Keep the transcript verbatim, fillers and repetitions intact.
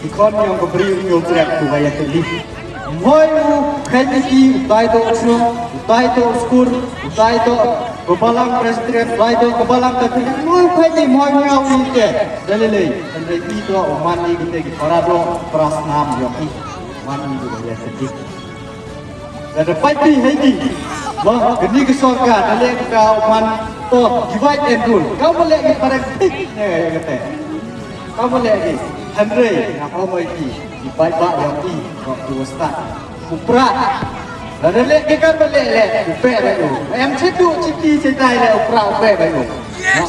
Ki khon jong ka bri u Hynñiewtrep kiba ïatylli. Mhoi u kheiñ ïa ki, u tai to u shnong, u tai to u skur, u tai to ka balang presbyterian, u tai to ka balang katholik. Mhoi u kheiñ ïa ki, mhoi u ïa ki te. Da lei lei, hynrei i to u man ïa ki te ki para doh para snam jong i. Man ïa kiba ïatylli. Lada peit phi ha ïing, ba kane ka sorkar da leh ka u man to divide and rule. Kam leh ki para thik ne ka te. Kam leh ki. Hynrei nga ong ïa ki, ki paidbah ïa ki, ko ki wasta. U pra. Lada leh ki kam leh leh, u peh ba u. Em chetu chiti chetai leh u pra u peh ba u. Na,